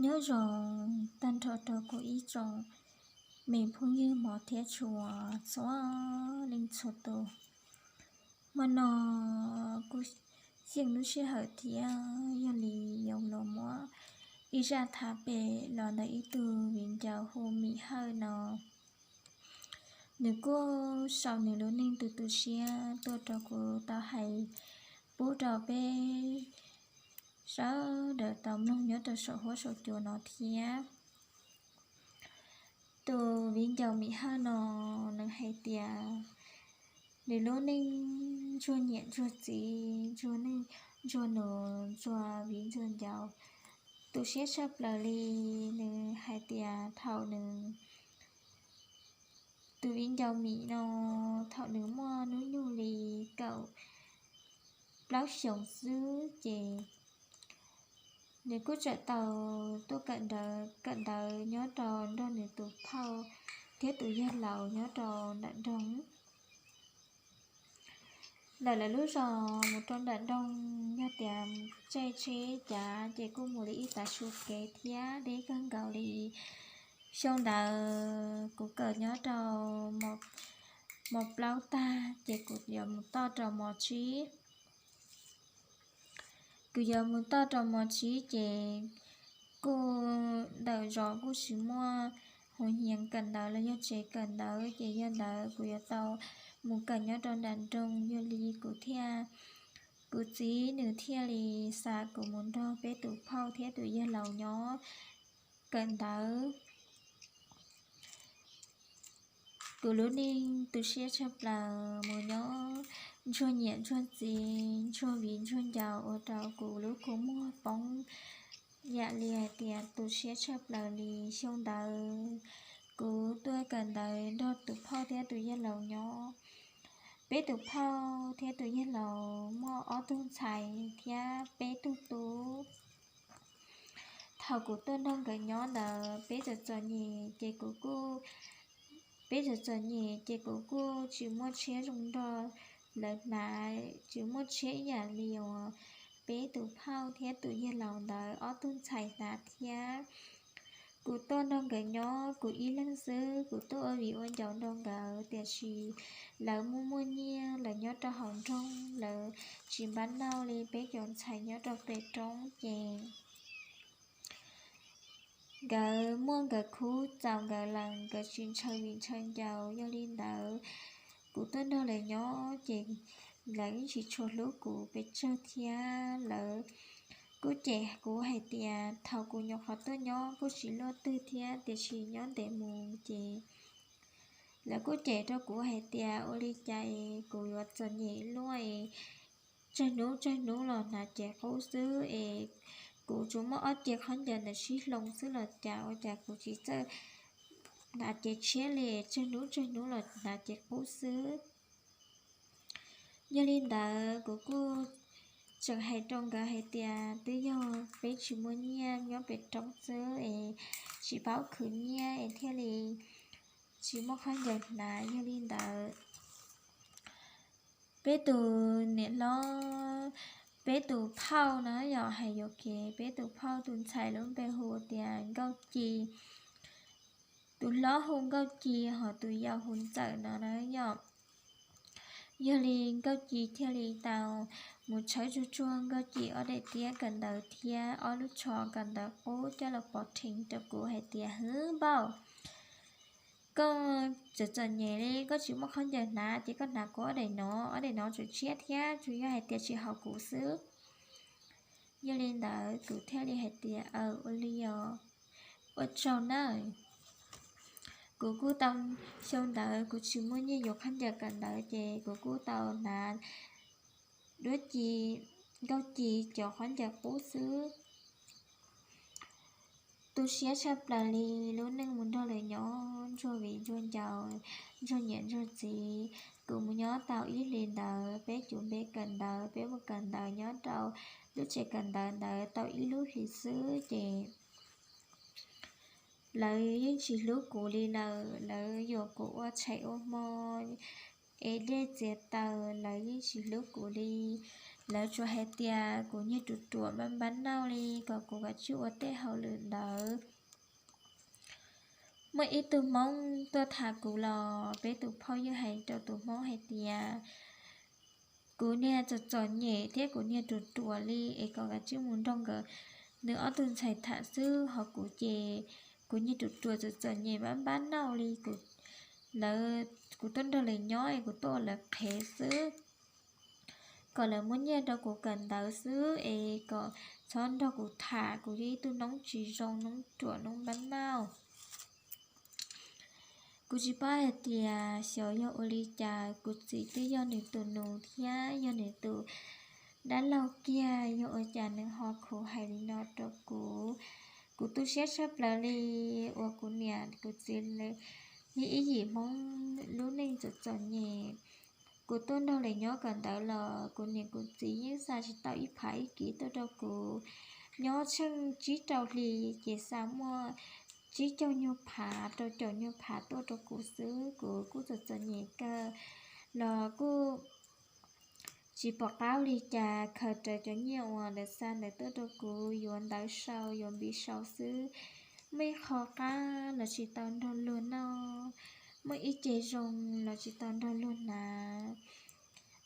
Nyob zoo tag nrho rau kuv ib tsoom me phooj ywg hmov thiab tshua txhua leej txhua tus. Hmo no kuv yeej lub sij hawm thiab yog li yuav los muab ib zaj tham pem los ntawm ib tug viv ncaus hu Mim Hawj no. Nws kuj sau nws lub neej tus tu siab tuaj rau kuv tau hais pub rau peb sawv daws tau mloog nyob rau saum huab saum cua no thiab. Tus viv ncaus Mim Hawj no nws hais tias nws lub neej ntsuag niam ntsuag txiv, ntsuag neej ntsuag nus, ntsuag viv ntsuag ncaus, tu siab tshaj plaws li. Nws hais tias thaum nws, tus viv ncaus Mim no, thaum nws muaj hnub nyoog li kaum plaub xyoos xwb ces nws kuj txawm tau tuaj kawm ntawv, kawm ntawv nyob rau nrog nws tus phauj thiab tus yawg laus nyob rau nram nroog. Ntawm lawv lub zos mus rau nram nroog yog tias caij tsheb cav ces kuj mus li ib tav su kev thiab deb kawg nkaus li. Xyoo ntawd kuv kawm nyob rau mos plaub tag ces kuv yuav mus toj rau mos tsib. Kuv yuav mus toj rau mos tsib ces kuj ntawm zos kuj tsis muaj hoo hias kawm ntawv los yog tsev kawm ntawv ces yog ntawd kuv yuav tau mus kawm nyob rau nram nroog. Yog li kuv thiaj, kuv txiv nws thiaj li xa kuv mus nrog peb tus phauj thiab tus yawg laus nyob kawm ntawv. Kuv lub neej tu siab tshaj plaws, mus nyob ntsuag niam ntsuag txiv, ntsuag viv ntsuag ncaus ua rau kuv lub kua muag poob yam li hais tias tu siab tshaj plaws li. Xyoo ntawd kuv tuaj kawm ntawv nrog tus phauj thiab tus yawg laus nyob. Peb tus phauj thiab tus yawg laus muaj ob tug ntxhais thiab peb tug tub. Thaum kuv tuaj nrog nkawd nyob ntawd peb txom txom nyem ces kuv kuj, peb txom txom nyem ces kuv kuj tsis muaj tshiab zoo nrog lawv hnav, tsis muaj tshiab ib yam li uas peb tus phauj thiab tus yawg laus ntawd ob tug ntxhais hnav thiab. Kuv tuaj nrog nkawd nyob kuv ib leeg xwb, kuv tuaj ua viv ua ncaus nrog nkawd, tiam sis lawv muaj muaj nyiaj, lawv nyob rau hauv nroog, lawv tsis npab noj li peb cov ntxhais nyob rau pem roob ces nkawd muaj nkawd khub txaus nkawd lawm, nkawd tsis ntshaw viv ntshaw ncaus. Yog li ntawd kuv tuaj nrog lawv nyob ces lawv yeej tsis tshua hlub kuv pes tsawg thiab. Lawv kuj cem kuv hais tias thaum kuv nyuam qhuav tuaj nyob kuj tsis luaj twg thiab, tiam sis nyob ntev mus ces lawv kuj cem rau kuv hais tias ua li cas es kuv yuav txom nyem luaj es tsawg hnub tsawg hnub los hnav cev qub xwb es kuv tsuas muaj ob cev khaub ncaws ntawm sib hloov xwb los cas, ua cas kuv tsis txawj hnav cev tshiab li, tsawg hnub tsawg hnub los hnav cev qub xwb. Yog li ntawd kuv kuj tseem hais rau nkawd hais tias twb yog peb tsis muaj nyiaj, nyob pem roob xwb es tsis paub khwv nyiaj es thiaj li tsis muaj khaub ncaws hnav. Yog li ntawd peb tus niam hlob, peb tus phauj na yom, hais yuam kev peb tus phauj tus ntxhais lub npe hu tias Nkauj Ci. Tus hlob hu Nkauj Ci ho tus yau hu Ntxawm no na yom. Yog li Nkauj Ci thiaj li tau mus tshawb tsuag tsuag Nkauj Ci ob daim tiab kawm ntawv thiab ob lub tsho kawm ntawv qub coj los pov rhees rau kuv hais tias, hwv npaum, koj txom txom nyem li, koj tsis muaj khaub ncaws hnav ces koj hnav kuv ob daim no, ob daim no tseem tshiab thiab, tsuas yog hais tias tsis haum kuv xwb. Yog li ntawd kuv thiaj li hais tias, aw, ua li os, ua tsaug nawb. Kuv kuj tau, xyoo ntawd kuv tsis muaj nyiaj yuav khaub ncaws kawm ntawv ces kuv kuj tau hnav duab ci, Nkauj Ci cov khaub ncaws qub xwb. Tu siab tshaj plaws li, lub neej mus nrog lawv nyob ntsuag viv ntsuag ncaus, ntsuag niam ntsuag txiv. Kuv mus nyob tau ib hlis ntawd, peb cuv npe kawm ntawv, peb mus kawm ntawv nyob rau lub tsev kawm ntawv ntawd tau ib lub hlis xwb ces lawv yeej tsis hlub kuv li lawm, lawv yuam kuv ua tshais ua hmo, es dej txiav taws, lawv yeej tsis hlub kuv li. lawv tsuas hais tias kuv niag ruam ruam npab npab nauj li, kom kuv kav tsij ua tej hauj lwm ntawd. Muaj ib tug Hmoob tuaj tham kuv los peb tus phauj yeej hais rau tus Hmoob hais tias kuv niag txom txom nyem thiab kuv niag ruam ruam li es kom kav tsij mus nrog nkawd, nws ob tug ntxhais tham xwb, ho kuv ces kuv niag ruam ruam txom txom nyem npab npab nauj li, kuv, lawv, kuv tuaj nrog lawv nyob es kuv tuaj ua lawv qhev xwb. Kom lawv muab nyiaj rau kuv kawm ntawv xwb es kom txhob nrog kuv tham, kuv yog ib tug noob tsis zoo, noob ruam noob npab nauj. Kuv tsis paub hais tias xyov yog ua li cas kuv txiv twb yog nws tus nus thiab yog nws tus dab laug kiag, yog ua cas nws ho khuv hais li no rau kuv. Kuv tu siab tshaj plaws li uas kuv niam kuv txiv li ib yim Hmoob lub neej txom txom nyem. Kuv tuaj nrog lawv nyob kawm ntawv los kuv niam kuv txiv yeej xa tsis tau ib phav ib kis tuaj rau kuv. Nyob tsheej tsib rau hli ces xa muaj tsib caug nyuag phav rau caum nyuag phav tuaj rau kuv xwb, kuv kuj txom txom nyem kawg los kuj tsis pom qab li cas, khaws rawv cov nyiaj uas lawv xa ntawd tuaj rau kuv, yuav ntawv sau yuav npiv sau xwb. Muaj ib qho qab los tsis tau nrog luag noj, muaj ib ce zoo los tsis tau nrog luag hnav.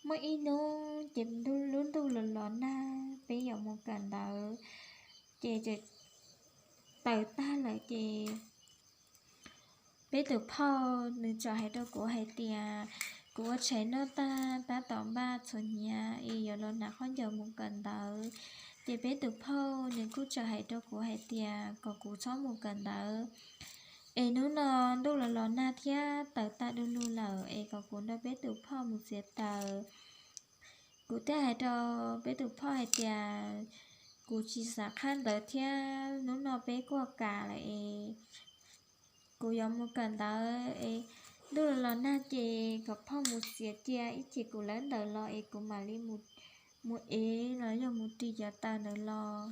Muaj ib hnub ces lub ntuj los los nag, peb yuav mus kawm ntawv, ces tawm tag lawm ces peb tus phauj nws txawm hais rau kuv hais tias kuv ua tshais noj tag tab tom npaj txhuav hniav es yuav los hnav khaub ncaws mus kawm ntawv. Ces peb tus phauj nws kuj txawm hais rau kuv hais tias kom kuv txhob mus kawm ntawv, es hnub no ntuj los los nag thiab tawm tag du lug lawm es kom kuv nrog peb tus phauj mus txiav taws. Kuv thiaj hais rau peb tus phauj hais tias kuv tsis xav qhab ntawv thiab, hnub no peb kuaj kas lawm es kuv yuav mus kawm ntawv es ntuj los los nag ces kom phauj mus txiav cia ib ce kuv lawv ntawv los es kuv mam li mus ev los yog mus ris cov taws ntawd los.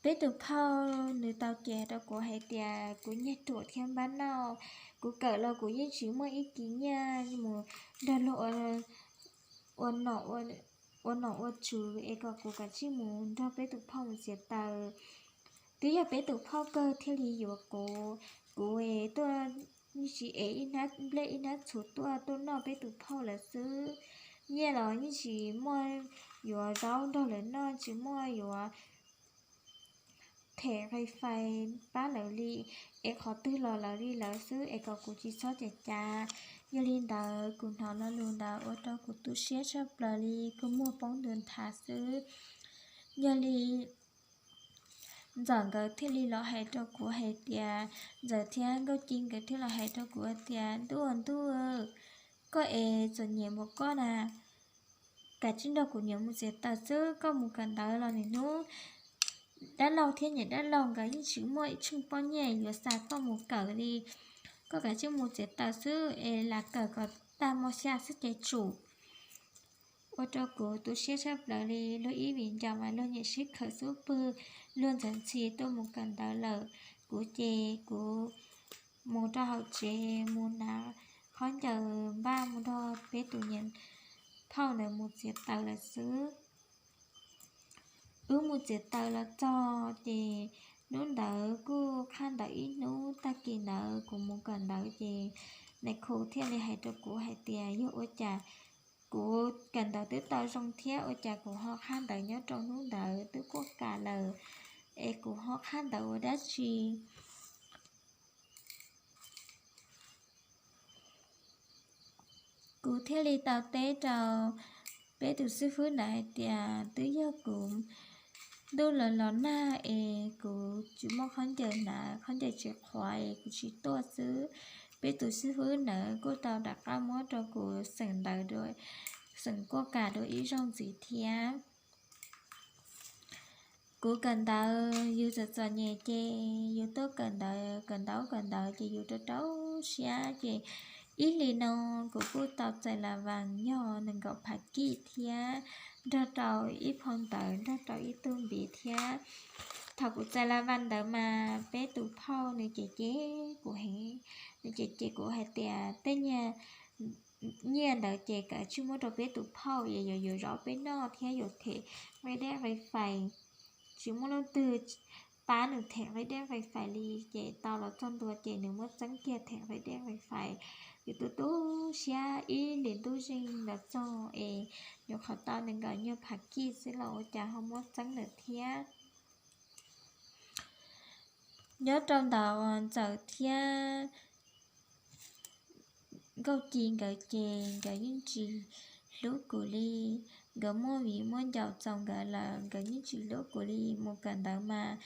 Peb tus phauj nws tau cem rau kuv hais tias kuv niag ruam thiab npab nauj, kuv kawm los kuv yeej tsis muaj ib kis nyiaj mus nrog luag ua, ua nom ua tswv es kom kuv kav tsij mus nrog peb tus phauj mus txiav taws. Twb yog peb tus phauj kawg thiaj li yuav kuv, kuv tuaj yeej tsis ev ib hnab nplej ib hnab txhuv tuaj, tuaj noj peb tus phauj lawv xwb. Nyiaj los yeej tsis muaj yuav zaub nrog lawv noj, tsis muaj yuav them wifi pab lawv li, es qhov twg los lawv li lawv xwb es kom kuv tsis txhob cem cav. Yog li ntawd kuv hnov lo lus ntawd ua rau kuv tu siab tshaj plaws li, kuv muag poob ntua nthav xwb. Yog li Ntxawm nkawd thiaj li los hais rau kuv hais tias, Ntxawm thiab Nkauj Ci nkawd thiaj los hais rau kuv hais tias, Ntuj, ntuj, koj es txom nyem mus koj na, kav tsij nrog kuv niam mus txiav taws xwb, koj mus kawm ntawv los niaj hnub dab laug thiab niam dab laug nkawd yeej tsis muaj ib tsheej poj niam yuav xa koj mus kawm li. Koj kav tsij mus txiav taws xwb es lam kawm kom tag mos xya xwb ces tsum. Ua rau kuv tu siab tshaj plaws li, luag ib viv ncaus mas luag niaj sib khawm xub pwg, luag ntxhi ntxhi tuaj mus kawm ntawv lawm. Kuv ces kuv mus rau hauv tsev mus hnav khaub ncaws npaj mus nrog peb tus niam phauj ntawd mus txiav taws lawm xwb. Wb mus txiav taws los txog ces hnub ntawd kuj qhab ntawv ib hnub, tag kis ntawd kuv mus kawm ntawv ces nais khu thiaj li hais rau kuv hais tias, Yog ua cas kuv kawm ntawv twb tau zoo thiab ua cas kuv ho qhab ntawv nyob rau hnub ntawd twb kuaj kam lawm, es kuv ho qhab ntawv ua dab tsi? Kuv thiaj li tau teb rau peb tus xib fwb ntawd hais tias, Twb yog kuv ntuj los los nag es kuv tsis muaj khaub ncaws hnav, khaub ncaws tsis qhuav es kuv tsis tuaj xwb. Peb tus xib fwb ntawd kuj tau rov qab muab rau kuv xeem ntawv, xeem kuaj kam dua ib zaug ntxiv thiab. Kuv kawm ntawv yus txom txom nyem ces yus tuaj kawm ntawv, kawm ntaub kawm ntawv ces yus rau rau siab ces ib hlis no kuv kuj tau txais las vas yog nees nkaum phav kij thiab nrog rau ib phau ntawv nrog rau ib tug npiv thiab. Thaum kuv txais las vas ntawd mas peb tus phauj nws cem cem kuv heev, nws cem cem kuv hais tias, Tej niag nyiaj ntawd ces koj tsis muab rau peb tus phauj es yuav yuav zov peb noj thiab yuav them nqi dej nqi fais. Tsis muaj leej twg pab nws them nqi dej nqi fais li. Ces tau los txog ntua ces nws muab txeeb kiag them nqi dej nqi fais. Ces tu tu siab ib hlis ntuj zeeg los txog es nyuam qhuav tau nees nkaum nyuag phav kij xwb los ua cas ho muab txeeb lawm thiab. Nyob rau ntawd Ntxawm thiab Nkauj Ci nkawd ces nkawd yeej tsis hlub kuv li. Nkawd muaj viv muaj ncaus txaus nkawd lawm, nkawd yeej tsis hlub kuv li. Mus kawm ntawv mas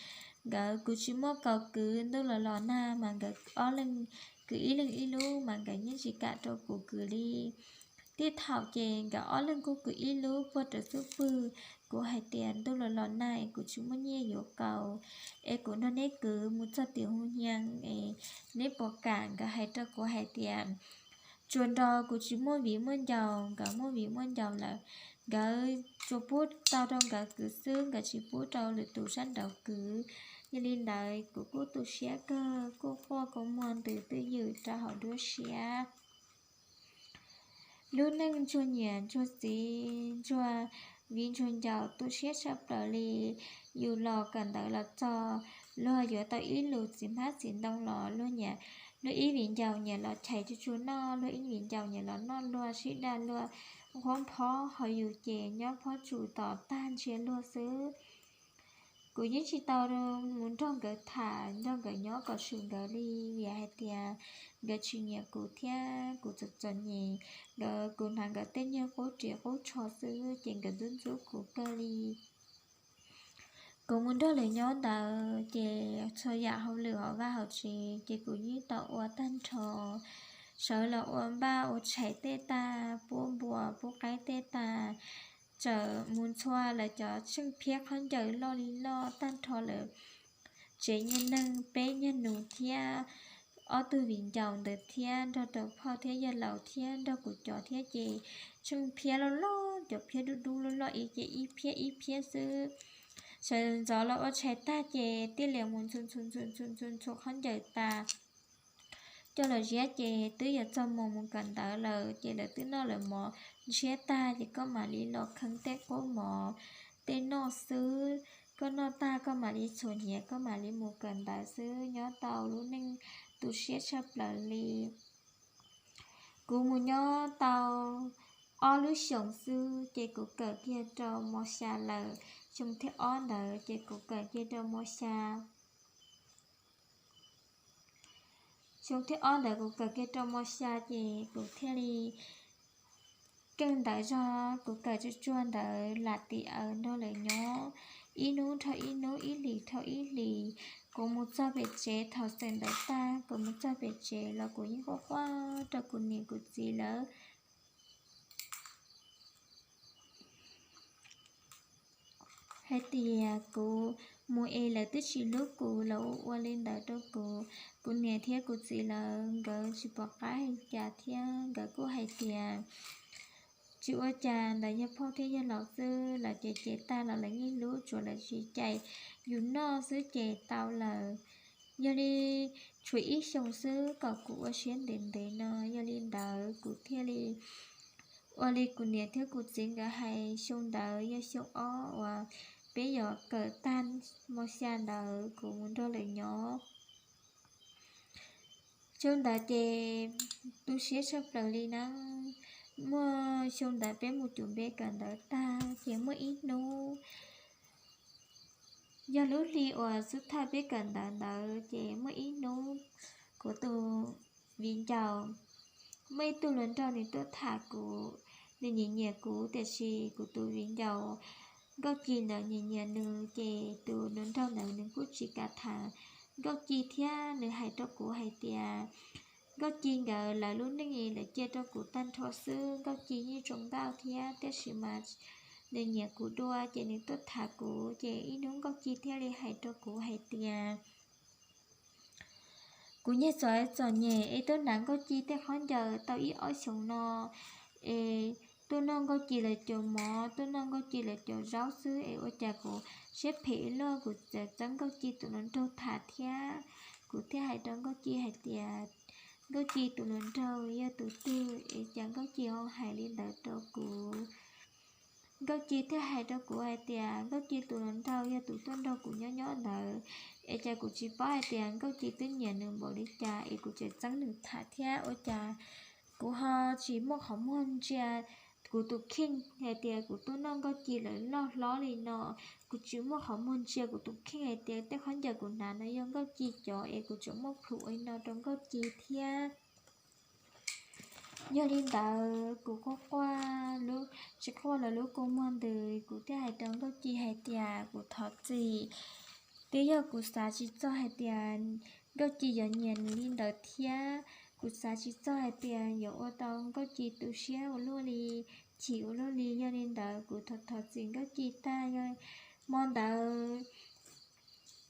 nkawd, kuv tsis muaj kaus kwv, ntuj los los nag mas nkawd ob leeg kwv ib leeg ib lub mas nkawd yeej tsis kam rau kuv kwv li. Tej thaum ces nkawd ob leeg kuj kwv ib lub puag rau xub pwg. Kuv hais tias ntuj los los nag es kuv tsis muaj nyiaj yuav kaus, es kuv nrog neb kwv mus txog tim hu hia es neb puas kam? Nkawd hais rau kuv hais tias tsuas nrog kuv tsis muaj viv muaj ncaus, nkawd muaj viv muaj ncaus lawm, nkawd tsuas pub tau rau nkawd kwv xwb, nkawd tsis pub rau lwm tus sab nraud kwv. Yog li ntawd kuv kuj tu siab kawg, kuj quaj kua muag ntws twj ywm rau hauv nruab siab. Lub neej ntsuag niam ntsuag txiv, ntsuag viv ntsuag ncaus tu siab tshaj plaws li. Yus los kawm ntawv los txog, luag yuav tau ib lus txiv hmab txiv ntoo los luag nyiam, luag ib viv ncaus nyiam los chais tsuag tsuag noj, luag ib viv ncaus nyiam los noj luag sib daj luag, nquab phob, ho yus ces nyob phob tsus tom tag ntsia luag xwb. Kuv yeej tsis tau mus nrog nkawd tham, nrog nkawd nyob kom swm nkawd li, vim hais tias nkawd tsis nyiam kuv thiab kuv txom txom nyem. Nkawd, kuv hnav nkawd tej nyuag qub ris qub tsho xwb ces nkawd ntxub ntxub kuv kawg li. Kuv mus nrog lawv nyob ntawd ces txhua yam hauj lwm hauv vaj hauv tsev ces kuv yeej tau ua tag nrho. Sawv los ua npaj ua tshais tej tag, puab npua puab qaib tej tag, txawm mus ntxhua lawv cov tsheej phiab khaub ncaws loj li loj tag nrho lawm. Tsev niag neeg peb niag nus thiab ob tug viv ncaus ntawd thiab nrog rau phauj thiab yawg laus thiab nrog kuv cov thiab ces tsheej phiab loj loj, cov phiab dub dub loj loj ib ce ib phiab ib phiab xwb. Sawv ntxov los ua tshais tag ces tij lias mus ntxhua ntxhua ntxhua ntxhua khaub ncaws tas coj los ziab ces twb yuav txog mus mus kawm ntawv lawm ces lawv twb noj lawv mov ntshiab tag ces koj mam li los kheev tej qub mov tej noj xwb. Koj noj tag koj mam li txhuam hniav koj mam li mus kawm ntawv xwb. Nyob tau lub neej tu siab tshaj plaws li. Kuv mus nyob tau ob lub xyoos xwb ces kuv kawm kiag rau mos xya lawm. Xyoo thib ob ntawd ces kuv kawm kiag rau mos xya. Xyoo thib ob ntawd kuv kawm kiag rau mos xya ces kuv thiaj li keej ntawv zog, kuv kawm tsuag tsuag ntawd lam tim aws nrog lawv nyob ib hnub dhau ib hnub, ib hlis dhau ib hlis. Kuv mus txog pem tsev thaum xeem ntawv tag, kuv mus txog pem tsev los kuv yeej quaj quaj rau kuv niam kuv txiv lawv hais tias kuv mus es lawv twb tsis hlub kuv, lawv ua ua li ntawd rau kuv. Kuv niam thiab kuv txiv lawv nkawd tsis pom qab li cas thiab nkawd kuj hais tias tsis ua cas, ntawd yog phauj thiab yawg laus xwb, lawv cem cem tag los lawv yeej hlub, tsuas lawv tsis cais yus noj xwb ces tau lawm. Yog li tshuav ib xyoos xwb kom kuv ua siab ntev ntev no, yog li ntawd kuv thiaj li ua li kuv niam thiab kuv txiv nkawd hais. Xyoo ntawd yog xyoo ob uas peb yuav kawm tag mos xya ntawd kuv mus nrog lawv nyob. Xyoo ntawd ces tu siab tshaj plaws li na. Muaj xyoo ntawd peb mus cum npe kawm ntawv tag ces muaj ib hnub, yog lub hli uas xub thawj peb kawm ntawv ntawd ces muaj ib hnub kuv tus viv ncaus, muaj ib tug hluas nraug nws tuaj tham kuv, nws nyiam nyiam kuv tiam sis kuv tus viv ncaus Nkauj Ci ntawd nyiam nyiam nws ces tus hluas nraug ntawd nws kuj tsis kam tham Nkauj Ci thiab nws hais rau kuv hais tias Nkauj Ci nkawd lawv lub neej lawv cia rau kuv tag nrho xwb, Nkauj Ci yeej zoo nkauj thiab tiam sis mas nws nyiam kuv dua ces nws tuaj tham kuv ces ib hnub Nkauj Ci thiaj li hais rau kuv hais tias kuv niag txom txom nyem es tuaj hnav Nkauj Ci tej khaub ncaws tau ib ob xyoos no es tuaj noj Nkauj Ci lawv cov mov, tuaj noj Nkauj Ci lawv cov zaub xwb es ua cas kuv siab phem ib luaj, kuv txawm txeeb Nkauj Ci tus hluas nraug tham thiab. Kuv thiaj hais rau Nkauj Ci hais tias Nkauj Ci tus hluas nraug yog tus twg es cas Nkauj Ci ho hais li ntawd rau kuv. Nkauj Ci thiaj hais rau kuv hais tias Nkauj Ci tus hluas nraug yog tus tuaj nrog kuv nyob nyob ntawd, es cas kuv tsis paub hais tias Nkauj Ci twb nyiam nws npaum li cas es kuv tseem txeeb nws tham thiab ua cas kuv ho tsis muaj qhov muag ntsia kuv tus kheej hais tias kuv tuaj noj Nkauj Ci lawv loj hlob li no. Kuv tsis muaj qhov muag ntsia kuv tus kheej hais tias tej khaub ncaws kuv hnav no yog Nkauj Ci cov es kuv tseem muaj plhus ua li no rau Nkauj Ci thiab. Yog li ntawd kuv quaj quaj, tsis quaj los lub kua muag ntws, kuv thiaj hais rau Nkauj Ci hais tias kuv thov txim. Twb yog kuv xav tsis txog hais tias Nkauj Ci yuav nyiam nws li ntawd thiab kuv xav tsis txog hais tias yuav ua tau Nkauj Ci tu siab ua luaj li, chim ua luaj li. Yog li ntawd kuv thov thov txim Nkauj Ci tag. Hmo ntawd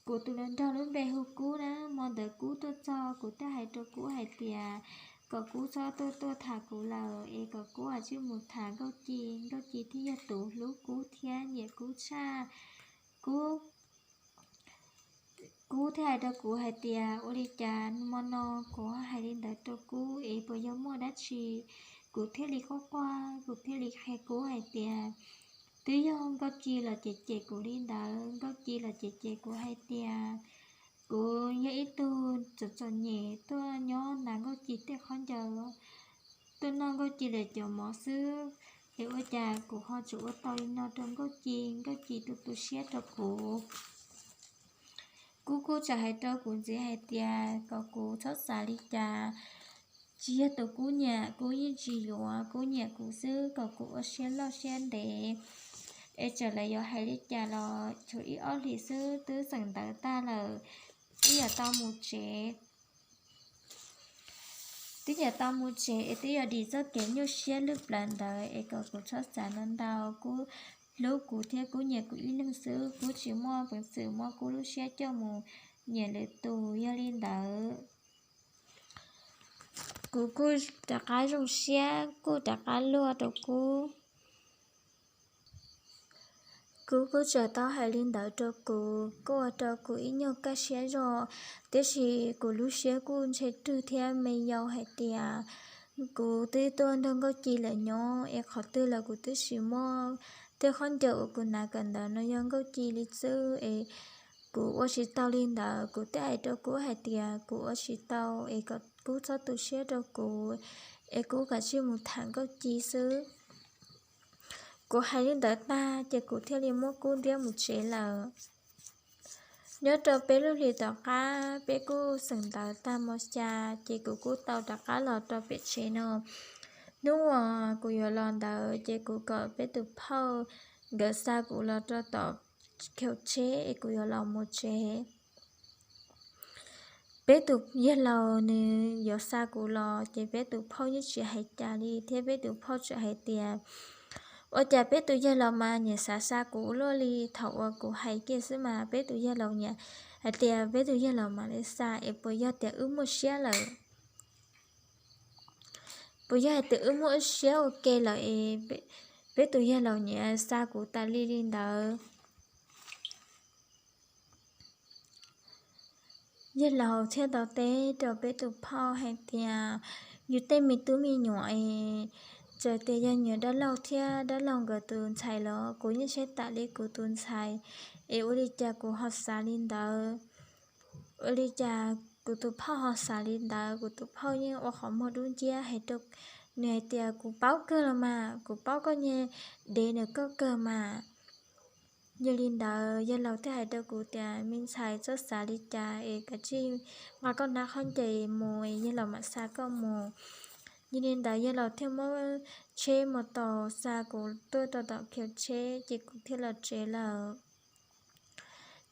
kuv tus hluas nraug lub npe hu Kub na, hmo ntawd Kub tuaj txog kuv thiaj hais rau Kub hais tias kom Kub txhob tuaj tuaj tham kuv lawm es kom Kub ua tsij mus tham Nkauj Ci, Nkauj Ci thiaj yog tus hlub Kub thiab nyiam Kub tshaj. Kub Kub thiaj hais rau kuv hais tias ua li cas hmo no kuv hais li ntawd rau Kub es puas yog muaj dab tsi. Kuv thiaj li quaj quaj, kuv thiaj li qhia Kub hais tias twb yog Nkauj Ci los cem cem kuv li ntawd, Nkauj Ci los cem cem kuv hais tias kuv yog ib tug txom txom nyem tuaj nyob hnav Nkauj Ci tej khaub ncaws, tuaj noj Nkauj Ci lawv cov mov xwb, es ua cas kuv ho tseem ua tau li no rau Nkauj Ci, Nkauj Ci tu tu siab rau kuv. Kub kuj tseem hais rau kuv ntxiv hais tias kom kuv txhob xav li cas, tsis yog tus Kub nyiam Kub yeej tsis yuav, Kub nyiam kuv xwb, kom kuv ua siab loj siab ntev. Es txawm lawv yuav hais li cas los tshuav ib ob hlis xwb twb xeem ntawv tag lawm, twb yuav tau mus tsev. Twb yuav tau mus tsev es twb yuav dim txoj kev nyuaj siab lwj plawv ntawd es kom kuv txhob xav ntau ntau, Kub hlub kuv thiab Kub nyiam kuv ib leeg xwb, Kub tsis muaj peev xwm muab Kub lub siab coj mus nyiam lwm tus. Yog li ntawd kuv kuj rov qab zoo siab, kuj rov qab luag rau Kub. Kub kuj tseem tau hais li ntawd rau kuv, kuj ua rau kuv ib nyuag kaj siab zog, tiam sis kuv lub siab kuj ntshai rwg thiab me yau hais tias kuv twb tuaj nrog Nkauj Ci lawv nyob es qhov twg los kuv twb tsis muaj, tej khaub ncaws uas kuv hnav kawm ntawv no yog Nkauj Ci li xwb es kuv ua tsis tau li ntawd. Kuv thiaj hais rau Kub hais tias kuv ua tsis tau es kom Kub txhob tu siab rau kuv, es Kub kav tsij mus tham Nkauj Ci xwb. Kuv hais li ntawd tag ces kuv thiaj li muab Kub ntiab mus tsev lawm. Nyob rau peb lub hlis tom qab peb kuj xeem ntawv tag mos cas ces kuv kuj tau rov qab los rau pem tsev no. Hnub uas kuv yuav los ntawd ces kuv kom peb tus phauj nkawd xa kuv los rau tom khau tsheb es kuv yuav los mus tsev. Peb tus yawg laus nws yuav xa kuv los ces peb tus phauj yeej tsis hais cas li thiab peb tus phauj tseem hais tias ua cas peb tus yawg laus mas nyiam xav xa kuv ua luaj li. Thaum uas kuv hais kiag xwb mas peb tus yawg laus nyiam hais tias peb tus yawg laus mam li xa es puas yog tias wb muaj siab lawm, puas yog hais tias wb muaj siab ua ke lawm es peb tus yawg laus nyiam xa kuv tas li li ntawd. Yawg laus thiaj tau teb rau peb tus phauj hais tias yus tej me tub me nyuam es txawm tias yog nyiam dab laug thiab dab laug nkawd tus ntxhais los kuv yeej saib tas li kuv tus ntxhais, es ua li cas kuv ho xav li ntawd, ua li cas kuv tus phauj ho xav li ntawd. Kuv tus phauj yeej ua qhov muag dub nciab hais rau nws hais tias kuv paub kawg los mas, kuv paub koj niag dev nws koj kawg mas. Yog li ntawd yawg laus thiaj hais rau kuv tias me ntxhais txhob xav li cas es kav tsij nqa koj hnab khaub ncaws mus es yawg laus mam xa koj mus. Yog li ntawd yawg laus thiaj muab tsheb mos tos xa kuv tuaj rau tom khau tsheb ces kuv thiaj los tsev lawm.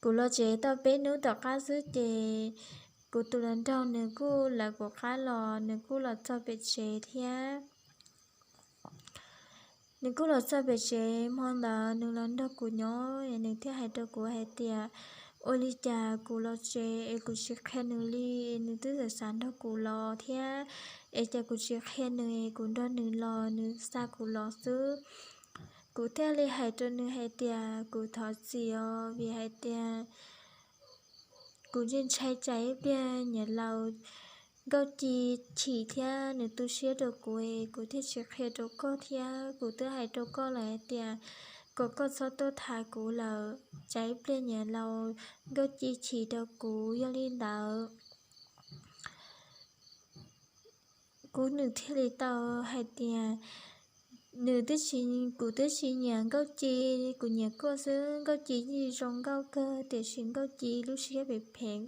Kuv los tsev tau peb hnub tom qab xwb ces kuv tus hluas nraug nws kuj lawv kuv qab los, nws kuj los txog pem tsev thiab. Nws kuj los txog pem tsev, hmo ntawd nws los nrog kuv nyob, nws thiaj hais rau kuv hais tias ua li cas kuv los tsev es kuv tsis qhia nws li, nws twb xav xav nrog kuv los thiab, es cas kuv tsis qhia nws, kuv nrog nws los nws xa kuv los xwb. Kuv thiaj li hais rau nws hais tias kuv thov txim os, vim hais tias kuv ntshai ntshai tsam ib pliag niam laus Nkauj Ci chim thiab nws tu siab rau kuv es kuv thiaj tsis qhia rau koj thiab. Kuv twb hais rau koj lawm hais tias kom koj txhob tuaj tham kuv lawm, tsam ib pliag niam laus Nkauj Ci chim rau kuv. Yog li ntawd kuv nws thiaj li tau hais tias nws twb tsis, kuv twb tsis nyiam Nkauj Ci, kuv nyiam koj xwb. Nkauj Ci yeej zoo nkauj kawg tiam sis Nkauj Ci lub siab phem phem,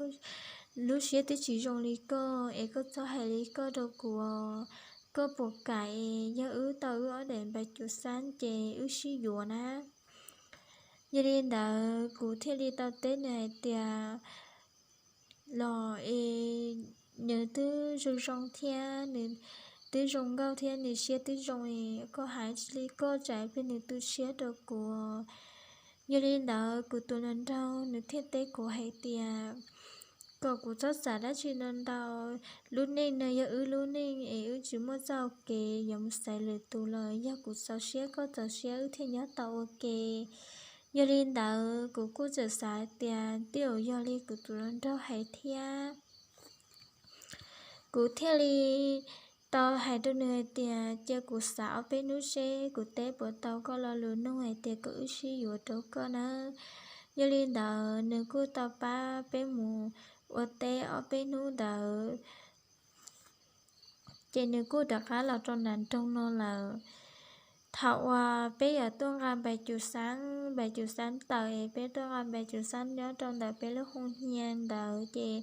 lub siab twb tsis zoo li koj es koj txhob hais li koj rau kuv. Koj puas kam es yog wb tau wb ob daim npais cuv xab ces wb sib yuav na? Yog li ntawd kuv thiaj li tau teb nws hais tias los es nws twb zoo zoo thiab, nws twb zoo nkauj thiab nws siab twb zoo, koj hais tsis li koj tsam ib pliag nws tu siab rau kuv. Yog li ntawd kuv tus hluas nraug nws thiaj teb kuv hais tias kom kuv txhob xav dab tsi ntau ntau, lub neej no yog wb lub neej es wb tsis muaj txoj hau kev yuav mus xaiv lwm tus lawm, yog kuv txaus siab koj txaus siab wb thiaj nyob tau ua ke. Yog li ntawd kuv kuj txawm xav tias twb yog li kuv tus hluas nraug hais thiab. Kuv thiaj li tau hais rau nws hais tias cia kuv xav ob peb hnub seb kuv teb puas tau koj lo lus nug hais tias kom wb sib yuav rau koj nawb. Yog li ntawd nws kuj tau pab peb mus ua teb ob peb hnub ntawd ces nws kuj rov qab los rau nram nroog no lawm. Thaum uas peb yuav tuaj nqa npais cuv xab, npais cuv xab tawm es peb tuaj nqa npais cuv xab nyob rau ntawm peb lub hoo hnia ntawd ces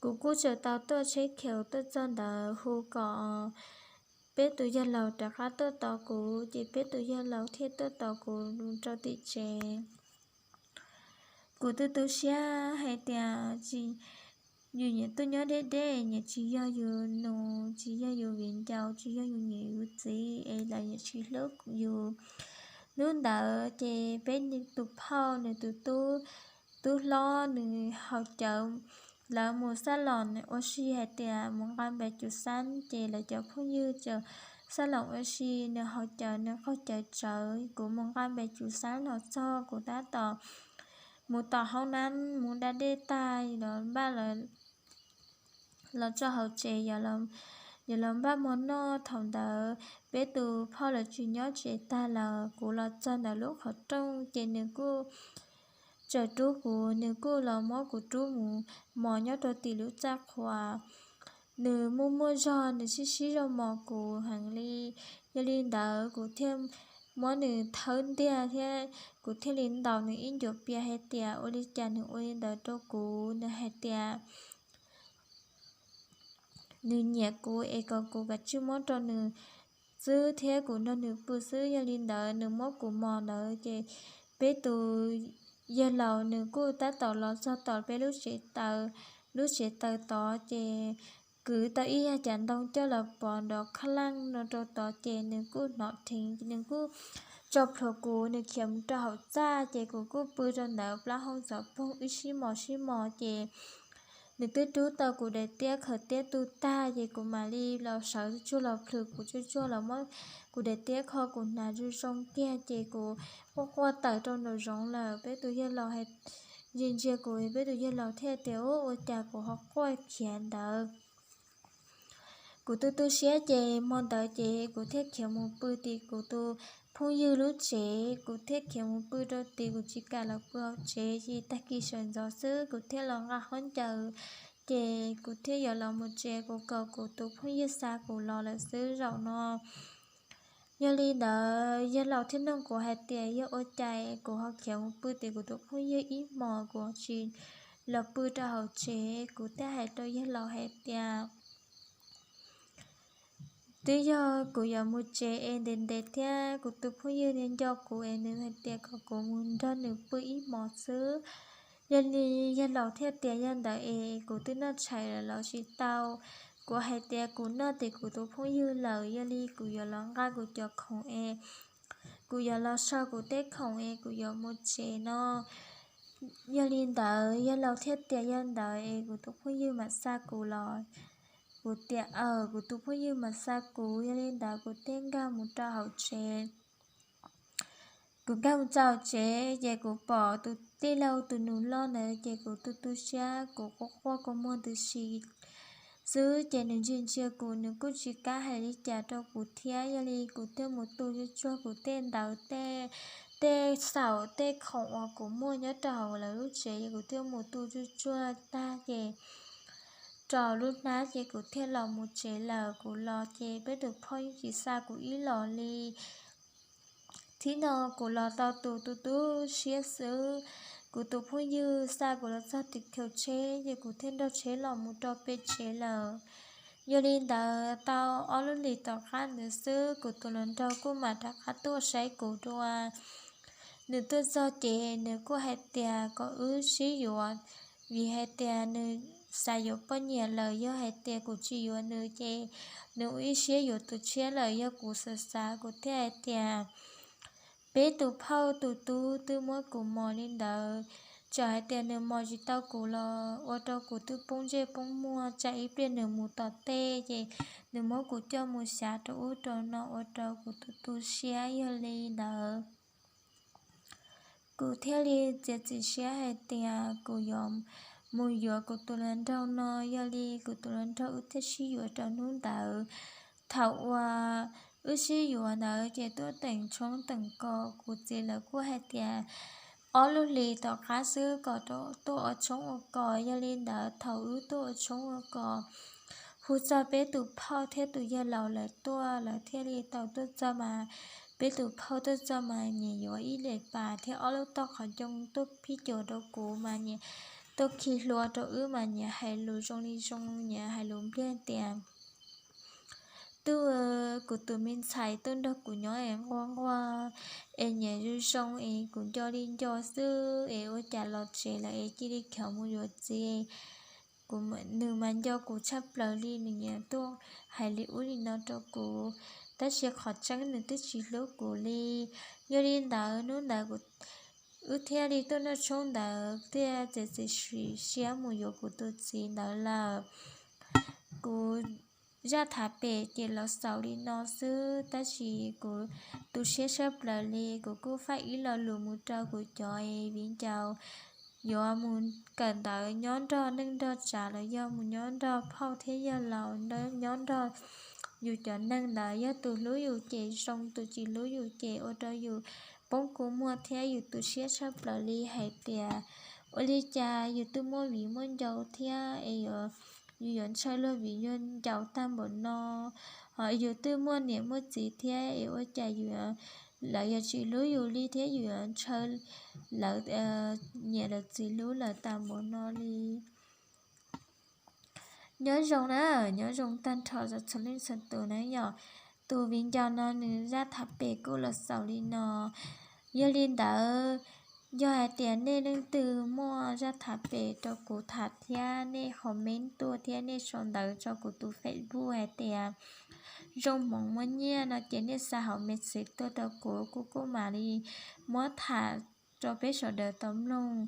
kuv kuj tseem tau tuaj tsheb kheus tuaj txog ntawd hu kom peb tus yawg laus rov qab tuaj tos kuv, ces peb tus yawg laus thiaj tuaj tos kuv rau tim tsev. Kuv tu tu siab hais tias tsis, yus nyiam tuaj nyob deb deb, nyiam tsis yog yus nus, tsis yog yus viv ncaus, tsis yog yus niam yus txiv es lawv nyiam tsis hlub yus. Hnub ntawd ces peb tus phauj nws tus tub, tub hlob nws haus cawv, lawv mus xab los ua si hais tias mus nqa npais cuv xab ces lawv cov phooj ywg tseem xab los ua si, nws haus cawv nws qaug cawv tsawv, kuv mus nqa npais cuv xab los txog kuv tab tom mus tom hoob nab mus da dej tag los npaj los tso hauv tsev, yog los npaj mov noj. Thaum ntawd peb tus phauj lawv tsis nyob tsev tag lawm, kuv los txog ntawm lub qhov rooj ces nws kuj tsaws rub kuv, nws kuj los muab kuv rub mus mos nyob rau tim lub txaj qhua. Nws muaj muaj zog, nws sib sib zog mos kuv heev li. Yog li ntawd kuv thiaj muab nws thawb ntiag thiab kuv thiaj li ntaus nws ib ncuav pias hais tias ua li cas nws ua li ntawd rau kuv. Nws hais tias nws nyiam kuv es kom kuv kav tsij muab rau nws xwb thiab kuv nrog nws pw xwb. Yog li ntawd nws muab kuv mos ntawd ces peb tus yawg laus nws kuj tab tom los txog tom peb lub tsev taws, lub tsev taws tod ces kwv tau ib yag cav ntoo coj los pov nrov khab laj no rau tod ces nws kuj hnov rheev, nws kuj tso plhuav kuv, nws khiav mus rau hauv txaj ces kuv kuj pw rau ntawd plaub hau txov poog wb sib mos sib mos ces nws twb rub tau kuv daim tiab khaws tiab tu tag ces kuv mam li los sawv tsuag los plhws kuv tsuag tsuag los muab kuv daim tiab kho kuv hnav zoo zoo kiag ces kuv quaj quaj tawm rau nraum zoov lawm. Peb tus yawg laus ntsia ntsia kuv, peb tus yawg laus thiaj tias ua cas kuv ho quaj khiav ntawd. Kuv tu tu siab ces hmo ntawd ces kuv thiaj khiav mus pw tim kuv tus phooj ywg lub tsev, kuv thiaj khiav mus pw rau tim, kuv tsis kam los pw hauv tsev ces tag kis sawv ntxov xwb kuv thiaj los nqa khaub ncaws ces kuv thiaj yuav los mus tsev, kuv kom kuv tus phooj ywg xa kuv los lawm xwb zaum no. Yog li ntawd yawg laus thiaj nug kuv hais tias yog ua cas kuv ho khiav mus pw tim kuv tus phooj ywg ib hmos, kuv tsis los pw rau hauv tsev. Kuv thiaj hais rau yawg laus hais tias twb yog kuv yuav mus tsev es ntev ntev thiab kuv tus phooj ywg nws nco kuv es nws hais tias kom kuv mus nrog nws pw ib hmos xwb. Yog li yawg laus thiaj tias yog ntawd es kuv twb noj tshais lawm los tsis tau. Kuv hais tias kuv noj tim kuv tus phooj ywg lawm, yog li kuv yuav los nqa kuv cov khoom es kuv yuav los so kuv tej khoom es kuv yuav mus tsev no. Yog li ntawd yawg laus thiaj tias yog ntawd es kuv tus phooj ywg mam xa kuv los. Kuv tias aws, kuv tus phooj ywg mam xa kuv. Yog li ntawd kuv thiaj nkag mus rau hauv tsev. Kuv nkag mus txog hauv tsev ces kuv pom tus tij laug tus nus loj ntawd ces kuv tu tu siab, kuv quaj quaj kua muag ntws si. xwb ces nws ntsia ntsia kuv, nws kuj tsis kam hais li cas rau kuv thiab. Yog li kuv thiaj mus tu tsuag tsuag kuv tej ntawv, tej, tej xaum tej khoom uas kuv muaj nyob rau hauv lawv lub tsev, kuv thiaj mus tu tsuag tsuag tag ces rau lub hnab ces kuv thiaj los mus tsev lawm. Kuv los ces peb tus phauj yeej tsis xa kuv ib los li. Thaum no kuv los tau tus tu tu siab xwb, kuv tus phooj ywg xa kuv los txog tim khawv tsheb ces kuv thiaj nrog tsheb los mus rau pem tsev lawm. Yog li ntawd tau ob lub hlis tom qab ntawd xwb kuv tus hluas nraug kuj mam rov qab tuaj saib kuv dua. Nws tuaj txog ces nws kuj hais tias kom wb sib yuav, vim hais tias nws xav yuav poj niam lawm, yog hais tias kuv tsis yuav nws ces nws ua ib siab yuav tus tshiab lawm. Yog kuv xav xav kuv thiaj hais tias peb tus phauj tus tub twb muab kuv mos li ntawd, txawm hais tias nws mos tsis tau kuv los ua rau kuv twb poob ntsej poob muag, tsam ib pliag nws mus tom tej ces nws muab kuv coj mus xyav rau ub rau no ua rau kuv tu tu siab. Yog li ntawd kuv thiaj li txiav txim siab hais tias kuv yuav mus yuav kuv tus hluas nraug no. Yog li kuv tus hluas nraug wb thiaj sib yuav rau hnub ntawd. Thaum uas wb sib yuav ntawd ces tuaj teem tshoob teem kos, kuv txiv lawv kuj hais tias ob lub hlis tom qab xwb kom tuaj ua tshoob ua kos. Yog li ntawd thaum wb tuaj ua tshoob ua kos, hu txog peb tus phauj thiab tus yawg laus lawv tuaj, lawv thiaj li tau tuaj txog mas peb tus phauj tuaj txog mas nyias yuav ib daim pam thiab ob lub toj qhov ncoo tuaj phij cuam rau kuv mas nyias tuaj khi hlua rau wb mas nyias hais lus zoo li zoo, nyias hais lus npliag tias, Tub, kuv tus me ntxhais tuaj nrog kuv nyob es nquag nquag es nyiam zoo zoo es kuv nco li nco xwb es ua cas los tsev lawm es cia li khiav mus yuav txiv. Kuv, nws mas nco kuv tshaj plaws li, nws nyiam tuaj hais li ub li no rau kuv, tab sis qhov tseeb nws twb tsis hlub kuv li. Yog li ntawd hnub ntawd kuv, wb thiaj li tuaj noj tshoob ntawd thiaj txiav txim siab mus yuav kuv tus txiv ntawd lawm. Kuv zaj tham pem ces los xaus li no xwb, tab sis kuv tu siab tshaj plaws li. Kuv kuj faib ib lo lus mus rau kuv cov viv ncaus yuav mus kawm ntawv nyob nrog neej nrog tsav los yog mus nyob nrog phauj thiab yawg laus, nyob nrog yus cov neeg ntawd, yog tus hlub yus ces zoo, tus tsis hlub yus ces ua rau yus poob kua muag thiab yus tu siab tshaj plaws li hais tias ua li cas yus twb muaj viv muaj ncaus thiab es yus yuav ntshaw luag viv luag ncaus tag npaum no, ho yus twb muaj niam muaj txiv thiab es ua cas yus, lawv yuav tsis hlub yus li thiab yus yuav ntshaw lawv niam lawv txiv hlub lawv tag npaum no li. Nyob zoo na, nyob zoo tag nrho txhua leej txhua tus na yom. Tus viv ncaus no nws zaj tham pem kuj los xaus li no. Yog li ntawd, yog hais tias nej leej twg muaj zaj tham pem rau kuv tham thiab nej comment tuaj thiab nej sau ntawv rau kuv tus Facebook hais tias zoo hmoov muaj nyiaj no ces nej xa hauv message tuaj rau kuv, kuv kuj mam li muab tham rau peb sawv daws tau mloog.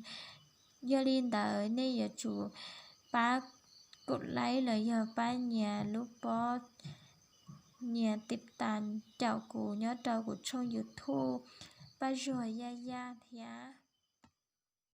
Yog li ntawd nej yuav tsum pab kuv like los yog pab nyias lub pob, nyias tib tas caum kuv nyob rau kuv tshooj YouTube Paj Zuag Yaj Yaj thiab.